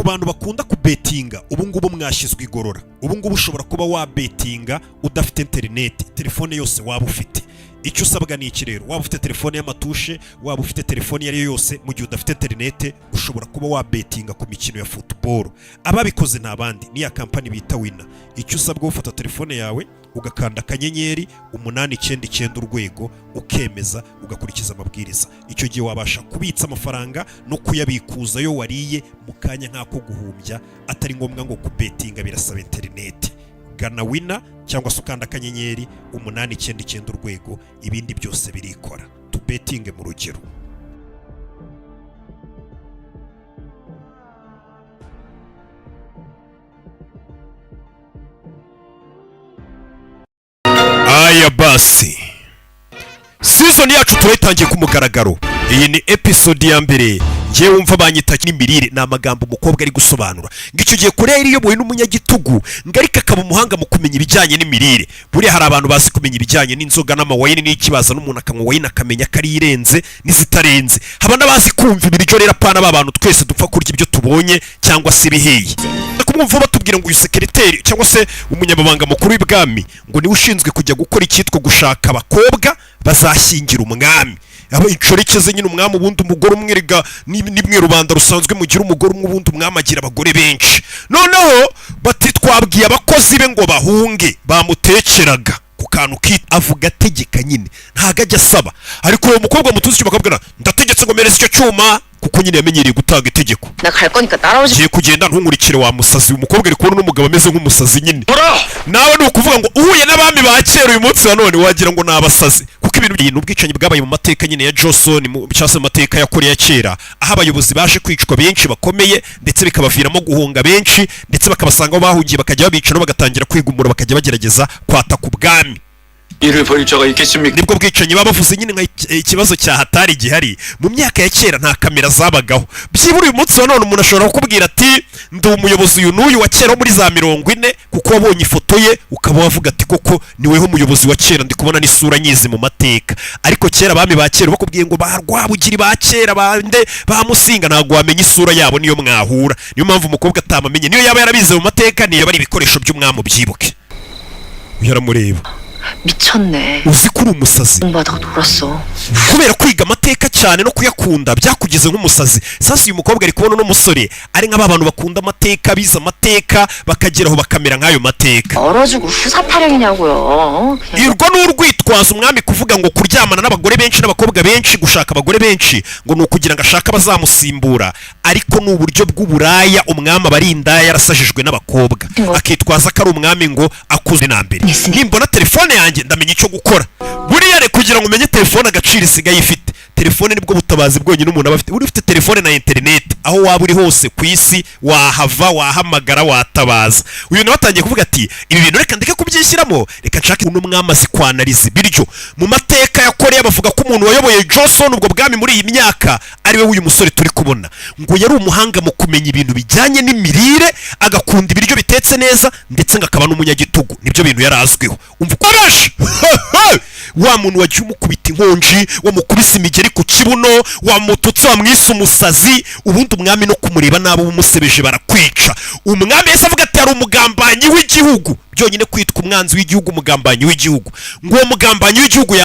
Bantu bakunda kubetinga, ubu ngubu mwashyizwe igorora. Ubu ngubu ushobora kuba wabetinga udafite interineti, telefone yose waba ufite. Icyo usabwa ni iki rero? Waba ufite telefone y'amatushe, waba ufite telefone iyo ari yo yose, mu gihe udafite interineti ushobora kuba wabetinga ku mikino ya football. Ababikoze nta bandi, ni ya kampani bita Wina. Icyo usabwa, ufata telefone yawe ugakanda *899#, ukemeza, ugakurikiza amabwiriza. Icyo gihe wabasha kubitsa amafaranga no kuyabikuza yo wariye mu kanya nk'ako guhumbya, atari ngombwa ngo kubetinga birasaba interineti. Gana Wina cyangwa se ukanda *899#, ibindi byose birikora. Tubetinge mu rugero. Aya basi, season yacu turayitangiye ku mugaragaro. Iyi ni episode ya mbere. Ngewe wumva banyita n'imirire, ni amagambo umukobwa ari gusobanura ngo icyo gihe Koreya yari iyobowe n'umunyagitugu, ngo ariko akaba umuhanga mu kumenya ibijyanye n'imirire. Buriya hari abantu bazi kumenya ibijyanye n'inzoga n'amawayini n'ikibaza, n'umuntu akanywa wayini akamenya ko ari irenze n'izitarenze. Haba n'abazi kumva ibiryo rero, apana ba bantu twese dupfa kurya ibyo tubonye cyangwa se ibihiye. Kumwumva batubwira ngo uyu sekereteri cyangwa se umunyamabanga mukuru w'ibwami ngo niwe ushinzwe kujya gukora icyitwa gushaka abakobwa bazashyingira umwami, aba inshoreke ze nyine. Umwami ubundi umugore umwe rega, ni mwe rubanda rusanzwe mugira umugore umwe, ubundi umwami agira abagore benshi. Noneho bati twabwiye abakozi be ngo bahunge bamutekeraga ku kantu ki. Avuga ategeka nyine, ntago ajya asaba. Ariko uwo mukobwa mutuzi icyo bakabwira, ndategetse ngo mereza icyo cyuma, kuko nyine yamenyereye gutanga itegeko. 나 갈 거니까 따라오지. Ngiye kugenda, ntunkurikire wa musazi. Uyu mukobwa ari kubona n'umugabo ameze nk'umusazi nyine. Nawe ni ukuvuga ngo uhuye n'abami ba kera uyu munsi wa none wagira ngo ni abasazi, kuko ibintu ni ubwicanyi bwabaye mu mateka nyine ya Joseon cyangwa se mu mateka ya Korea ya kera, aho abayobozi baje kwicwa benshi bakomeye, ndetse bikabaviramo guhunga benshi, ndetse bakabasanga aho bahungiye bakajya babica nabo bagatangira kwigumura, bakajya bagerageza kwataka ubwami. 일을 벌일 자가 있겠습니까? Nibwo bwicanyi baba bavuze nyine nka ikibazo cya hatari gihari. Mu myaka ya kera nta kamera zabagaho. Byibura uyu munsi wa none umuntu ashobora kukubwira ati ndi umuyobozi uyu n'uyu wa kera wo muri za 40, kuko wabonye ifoto ye ukaba wavuga ati koko niweho umuyobozi wa kera, ndi kubona n'isura nyizi mu mateka. Ariko kera abami ba kera bakubwiye ngo ba Rwabugiri ba kera, bande, ba Musinga, ntabwo wamenya isura yabo niyo mwahura. Niyo mpamvu umukobwa atamamenye niyo yaba yarabize mu mateka, niyo ari ibikoresho by'umwami ubyibuke. Uyu aramureba. 미쳤네. Uzi ko uri umusazi? 공부하다가 놀았어. Kubera kwiga amateka cyane no kuyakunda byakugize nk'umusazi. Sasa uyu mukobwa ari kubona uno musore ari nk'aba bantu bakunda amateka, bize amateka, bakageraho bakamera nk'ayo mateka. 얼어 죽을 후사 타령이냐고요. 어? 그냥 Urwo ni urwitwazo umwami kuvuga ngo kuryamana n'abagore benshi n'abakobwa benshi, gushaka abagore benshi, ngo ni ukugira ngo ashake abazamusimbura, ariko ni uburyo bw'uburaya. Umwami aba ari indaya, yarasajijwe n'abakobwa, akitwaza ko ari umwami ngo akuze. Na mbere nimbona telefone yanjye ndamenya icyo gukora. Buriya re kugira ngo umenye telefone agaciro isigaye ifite, telefone nibwo butabazi bwonyine umuntu aba afite. Uri ufite telefone na interineti, aho waba uri hose ku isi wahava, wahamagara, watabaza. Uyu nawe atangiye kuvuga ati ibi bintu reka ndeke kubyishyiramo, reka nshake uno mwami azi kwanariza ibiryo. Mu mateka ya Korea bavuga ko umuntu wayoboye Joseon, ubwo bwami, muri iyi myaka ari we w'uyu musore turi kubona. Ngo yari umuhanga mu kumenya ibintu bijyanye n'imirire, agakunda ibiryo bitetse neza, ndetse ngo akaba n'umunyagitugu. Nibyo bintu yari azwiho. Umva uko arashe wa muntu wagiye umukubita inkonji, wamukubise imigeri ku kibuno, wamututse, wamwise umusazi. Ubundi umwami no kumureba nabi umusebeje barakwica. Umwami yahise avuga ati hari umugambanyi w'igihugu. Byonyine kwitwa umwanzi w'igihugu, umugambanyi w'igihugu, ngo uwo mugambanyi w'igihugu.